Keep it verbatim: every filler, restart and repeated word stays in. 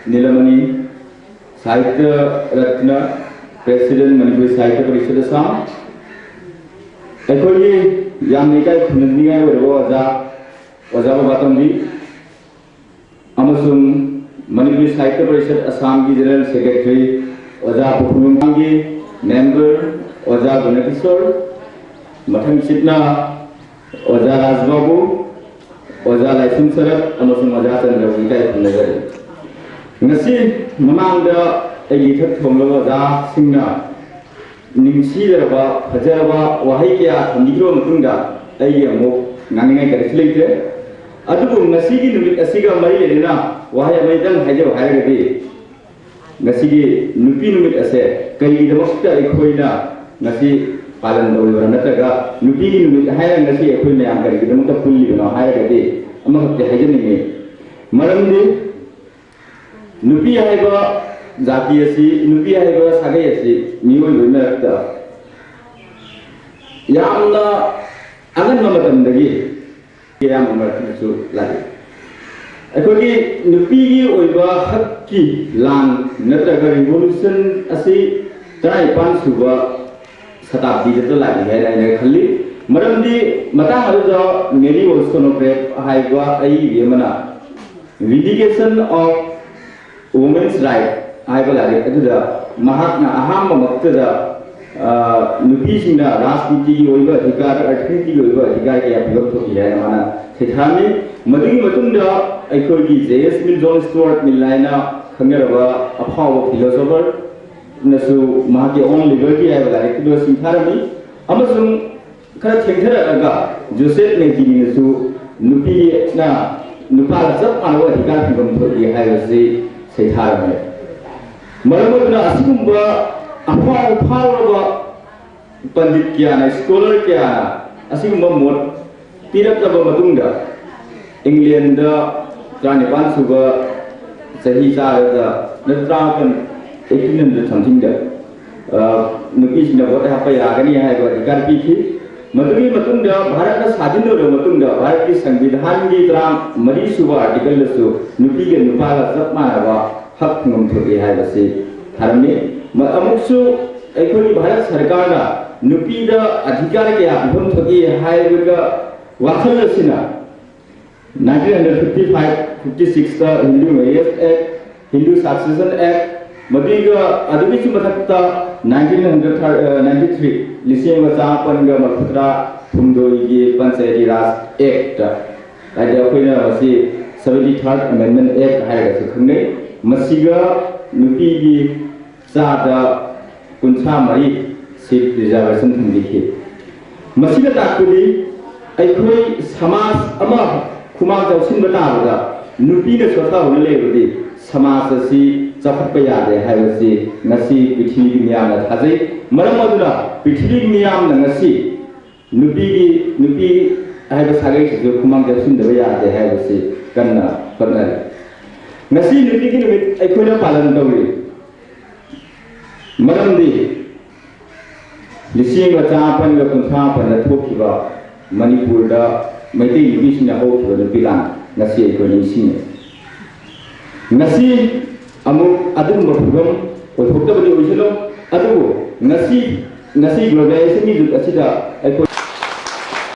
ꯅꯤꯂꯃꯅꯤ, ꯁꯥꯍꯤꯇ꯭ꯌ Ratna, president, Manipuri ꯁꯥꯍꯤꯇ꯭ꯌ ꯄꯔꯤꯁꯠ ꯑꯁꯥꯝ꯫ ꯑꯩꯈꯣꯏꯒꯤ ꯌꯥꯝꯅ ꯏꯀꯥꯏ ꯈꯨꯝꯅꯅꯤꯡꯉꯥꯏ ꯑꯣꯏꯔꯕ ꯑꯣꯖꯥ, ꯑꯣꯖꯥ ꯕꯕꯥꯇꯣꯟꯕꯤ, ꯑꯃꯁꯨꯡ ꯃꯅꯤꯄꯨꯔꯤ ꯁꯥꯍꯤꯇ꯭ꯌ ꯄꯔꯤꯁꯠ ꯑꯁꯥꯝꯒꯤ ꯖꯦꯅꯔꯦꯜ ꯁꯦꯀ꯭ꯔꯦꯇꯔꯤ ꯑꯣꯖꯥ ꯄꯨꯈ꯭ꯔꯤꯃꯌꯨꯝꯒꯤ ꯃꯦꯝꯕꯔ ꯑꯣꯖꯥ ꯒꯨꯅꯀꯤꯁꯣꯔ, ꯃꯊꯪꯁꯤꯠꯅ ꯑꯣꯖꯥ ꯔꯥꯖꯕꯥꯕꯨ, ꯑꯣꯖꯥ ꯂꯥꯏꯁ꯭ꯔꯝ ꯁꯔꯠ ꯑꯃꯁꯨꯡ ꯑꯣꯖꯥ ꯆꯟꯗ꯭ꯔꯕꯨ ꯏꯀꯥꯏ ꯈꯨꯝꯅꯖꯔꯤ꯫ ꯉꯁꯤ ꯃꯃꯥꯡꯗ ꯑꯩꯒꯤ ꯏꯊꯛ ꯊꯣꯡꯂꯕ ꯑꯣꯖꯥꯁꯤꯡꯅ ꯅꯤꯡꯁꯤꯗꯔꯕ ꯐꯖꯔꯕ ꯋꯥꯍꯩ ꯀꯌꯥ ꯊꯝꯕꯤꯈ꯭ꯔꯕ ꯃꯇꯨꯡꯗ, ꯑꯩꯒꯤ ꯑꯃꯨꯛ ꯉꯥꯡꯅꯤꯡꯉꯥꯏ ꯀꯔꯤꯁꯨ ꯂꯩꯇ꯭ꯔꯦ꯫ ꯑꯗꯨꯕꯨ ꯉꯁꯤꯒꯤ ꯅꯨꯃꯤꯠ ꯑꯁꯤꯒ ꯃꯔꯤ ꯂꯩꯅꯅ ꯋꯥꯍꯩ ꯑꯃꯇꯪ ꯍꯥꯏꯖꯧ ꯍꯥꯏꯔꯒꯗꯤ, ꯉꯁꯤꯒꯤ ꯅꯨꯄꯤ ꯅꯨꯃꯤꯠ ꯑꯁꯦ ꯀꯔꯤꯒꯤꯗꯃꯛꯇ ꯑꯩꯈꯣꯏꯅ ꯉꯁꯤ ꯄꯥꯂꯟ ꯇꯧꯔꯤꯕꯅꯣ, ꯅꯠꯇ꯭ꯔꯒ ꯅꯨꯄꯤꯒꯤ ꯅꯨꯃꯤꯠ ꯍꯥꯏꯔꯒ ꯉꯁꯤ ꯑꯩꯈꯣꯏ ꯃꯌꯥꯝ ꯀꯔꯤꯒꯤꯗꯃꯛꯇ ꯄꯨꯜꯂꯤꯕꯅꯣ ꯍꯥꯏꯔꯒꯗꯤ, ꯑꯃꯈꯛꯇꯤ ꯍꯥꯏꯖꯅꯤꯡꯉꯤ꯫ ꯃꯔꯝꯗꯤ ꯅꯨꯄꯤ ꯍꯥꯏꯕ ꯖꯥꯇꯤ ꯑꯁꯤ, ꯅꯨꯄꯤ ꯍꯥꯏꯕ ꯁꯥꯒꯩ ꯑꯁꯤ ꯃꯤꯑꯣꯏꯕꯒꯤ ꯃꯔꯛꯇ ꯌꯥꯝꯅ ꯑꯉꯟꯕ ꯃꯇꯝꯗꯒꯤ ꯑꯌꯥꯝꯕ ꯃꯔꯛꯇꯁꯨ ꯂꯥꯛꯏ꯫ ꯑꯩꯈꯣꯏꯒꯤ ꯅꯨꯄꯤꯒꯤ ꯑꯣꯏꯕ ꯍꯛꯀꯤ ꯂꯥꯟ ꯅꯠꯇ꯭ꯔꯒ ꯔꯤꯚꯣꯂꯨꯁꯟ ꯑꯁꯤ ꯇꯔꯥꯅꯤꯄꯥꯟ ꯁꯨꯕ ꯁꯇꯥꯕꯗꯤꯗ ꯂꯥꯛꯏ ꯍꯥꯏꯅ ꯑꯩꯅ ꯈꯜꯂꯤ꯫ ꯃꯔꯝꯗꯤ ꯃꯇꯥꯡ ꯑꯗꯨꯗ ꯃꯦꯔꯤ ꯋꯣꯜꯁꯇꯣꯅꯣꯒ꯭ꯔꯦꯐ ꯍꯥꯏꯕ ꯑꯏꯕꯤ ꯑꯃꯅ Vindication of Women's Right ꯍꯥꯏꯕ ꯂꯥꯏꯔꯤꯛ ꯑꯗꯨꯗ ꯃꯍꯥꯛꯅ ꯑꯍꯥꯟꯕꯃꯛꯇꯗ, ꯑ, ꯅꯨꯄꯤꯁꯤꯡꯅ ꯔꯥꯖꯅꯤꯇꯤꯒꯤ ꯑꯣꯏꯕ ꯑꯙꯤꯀꯥꯔ, ꯑꯔꯊꯅꯤꯇꯤꯒꯤ ꯑꯣꯏꯕ ꯑꯙꯤꯀꯥꯔ ꯀꯌꯥ ꯄꯤꯕ ꯊꯣꯛꯏ ꯍꯥꯏꯅ ꯃꯥꯅ ꯁꯩꯊꯥꯔꯝꯃꯤ꯫ ꯃꯗꯨꯒꯤ ꯃꯇꯨꯡꯗ ꯑꯩꯈꯣꯏꯒꯤ J S Mill, John Stuart Mill ꯍꯥꯏꯅ ꯈꯪꯅꯔꯕ ꯑꯐꯥꯎꯕ ꯐꯤꯂꯣꯁꯣꯐꯔꯅꯁꯨ ꯃꯍꯥꯛꯀꯤ ꯑꯣꯟ ꯂꯤꯕꯔꯇꯤ ꯍꯥꯏꯕ ꯂꯥꯏꯔꯤꯛꯇꯨꯗ ꯁꯤꯡꯊꯥꯔꯝꯃꯤ꯫ ꯑꯃꯁꯨꯡ ꯈꯔ ꯊꯦꯡꯊꯔꯛꯂꯒ ꯖꯣꯁꯦꯐ ꯃꯦꯖꯤꯅꯁꯨ ꯅꯨꯄꯤꯅ ꯅꯨꯄꯥꯒ ꯆꯞ ꯃꯥꯟꯅꯕ ꯑꯙꯤꯀꯥꯔ ꯐꯪꯐꯝ ꯊꯣꯛꯏ ꯍꯥꯏꯕꯁꯤ ꯁꯩꯊꯥꯔꯝꯃꯤ꯫ ꯃꯔꯝ ꯑꯗꯨꯅ ꯑꯁꯤꯒꯨꯝꯕ ꯑꯐꯥꯎ ꯐꯥꯎꯔꯕ ꯄꯟꯗꯤꯠ ꯀꯌꯥꯅ, ꯁ꯭ꯀꯣꯂꯔ ꯀꯌꯥꯅ ꯑꯁꯤꯒꯨꯝꯕ ꯃꯣꯠ ꯄꯤꯔꯛꯂꯕ ꯃꯇꯨꯡꯗ, ꯏꯪꯂꯦꯟꯗ ꯇꯔꯥꯅꯤꯄꯥꯟ ꯁꯨꯕ ꯆꯍꯤ ꯆꯥꯗ, ꯅꯠꯇ꯭ꯔꯒ eighteen hundred somethingꯗ, ꯑ, ꯅꯨꯄꯤꯁꯤꯡꯅ ꯚꯣꯠ ꯍꯥꯞꯄ ꯌꯥꯒꯅꯤ ꯍꯥꯏꯕ ꯑꯙꯤꯀꯥꯔ ꯄꯤꯈꯤ꯫ ꯃꯗꯨꯒꯤ ꯃꯇꯨꯡꯗ ꯚꯥꯔꯠꯅ ꯁꯥꯗꯤꯟ ꯑꯣꯏꯔꯕ ꯃꯇꯨꯡꯗ ꯚꯥꯔꯠꯀꯤ ꯁꯪꯕꯤꯙꯥꯟꯒꯤ ꯇꯔꯥꯃꯔꯤ ꯁꯨꯕ ꯑꯥꯔꯇꯤꯀꯜꯗꯁꯨ ꯅꯨꯄꯤꯒ ꯅꯨꯄꯥꯒ ꯆꯞ ꯃꯥꯟꯅꯕ ꯍꯛ ꯐꯪꯐꯝ ꯊꯣꯛꯏ ꯍꯥꯏꯕꯁꯤ ꯊꯥꯔꯝꯃꯤ꯫ ꯃ-, ꯑꯃꯨꯛꯁꯨ ꯑꯩꯈꯣꯏꯒꯤ ꯚꯥꯔꯠ ꯁꯔꯀꯥꯔꯅ ꯅꯨꯄꯤꯗ ꯑꯙꯤꯀꯥꯔ ꯀꯌꯥ ꯄꯤꯐꯝ ꯊꯣꯛꯏ ꯍꯥꯏꯕꯒ ꯋꯥꯈꯜ ꯑꯁꯤꯅ nineteen fifty five fifty six ꯇ Hindu Marriage Act, Hindu Succession Act, ꯃꯗꯨꯒ ꯑꯗꯨꯒꯤꯁꯨ ꯃꯊꯛꯇ nineteen ninety three, ꯂꯤꯁꯤꯡ ꯑꯃ ꯆꯥꯃꯥꯄꯟꯒ ꯃꯔꯤꯐꯨꯇꯔꯥ ꯍꯨꯝꯗꯣꯏꯒꯤ Panchayati Raj Act, ꯍꯥꯏꯗꯤ ꯑꯩꯈꯣꯏꯅ ꯃꯁꯤ seventy third Amendment Act ꯍꯥꯏꯔꯒꯁꯨ ꯈꯪꯅꯩ, ꯃꯁꯤꯒ ꯅꯨꯄꯤꯒꯤ ꯆꯥꯗ ꯀꯨꯟꯊ꯭ꯔꯥ ꯃꯔꯤ seat reservation ꯊꯝꯕꯤꯈꯤ꯫ ꯃꯁꯤꯅ ꯇꯥꯛꯄꯗꯤ ꯑꯩꯈꯣꯏ ꯁꯃꯥꯖ ꯑꯃ ꯈꯨꯃꯥꯡ ꯆꯥꯎꯁꯤꯟꯕ ꯇꯥꯕꯗ ꯅꯨꯄꯤꯅ ꯁꯣꯊꯍꯧꯅ ꯂꯩꯔꯕꯗꯤ ꯁꯃꯥꯖ ꯑꯁꯤ ꯆꯥꯎꯈꯠꯄ ꯌꯥꯗꯦ ꯍꯥꯏꯕꯁꯤ ꯉꯁꯤ ꯄ꯭ꯔꯤꯊꯤꯕꯤꯒꯤ ꯃꯤꯌꯥꯝꯅ ꯊꯥꯖꯩ꯫ ꯃꯔꯝ ꯑꯗꯨꯅ ꯄ꯭ꯔꯤꯊꯤꯕꯤꯒꯤ ꯃꯤꯌꯥꯝꯅ ꯉꯁꯤ ꯅꯨꯄꯤꯒꯤ, ꯅꯨꯄꯤ ꯍꯥꯏꯕ ꯁꯥꯒꯩꯁꯤꯁꯨ ꯈꯨꯃꯥꯡ ꯆꯥꯎꯁꯤꯟꯗꯕ ꯌꯥꯗꯦ ꯍꯥꯏꯕꯁꯤ ꯀꯟꯅ ꯍꯣꯠꯅꯔꯤ꯫ ꯉꯁꯤ ꯅꯨꯄꯤꯒꯤ ꯅꯨꯃꯤꯠ ꯑꯩꯈꯣꯏꯅ ꯄꯥꯂꯟ ꯇꯧꯔꯤ꯫ ꯃꯔꯝꯗꯤ ꯂꯤꯁꯤꯡ ꯑꯃ ꯆꯥꯃꯥꯄꯟꯒ ꯀꯨꯟꯊ꯭ꯔꯥ ꯃꯥꯄꯟꯗ ꯊꯣꯛꯈꯤꯕ ꯃꯅꯤꯄꯨꯔꯗ ꯃꯩꯇꯩ ꯅꯨꯄꯤꯁꯤꯡꯅ ꯍꯧꯈꯤꯕ ꯅꯨꯄꯤ ꯂꯥꯟ ꯉꯁꯤ ꯑꯩꯈꯣꯏ ꯅꯤꯡꯁꯤꯡꯉꯤ꯫ ꯉꯁꯤ ꯑꯃꯨꯛ ꯑꯗꯨꯒꯨꯝꯕ ꯐꯤꯕꯝ ꯑꯣꯏꯊꯣꯛꯇꯕꯗꯤ ꯑꯣꯏꯁꯅꯨ, ꯑꯗꯨꯕꯨ ꯉꯁꯤ, ꯉꯁꯤ globalization ꯒꯤ ꯖꯨꯒ ꯑꯁꯤꯗ ꯑꯩꯈꯣꯏ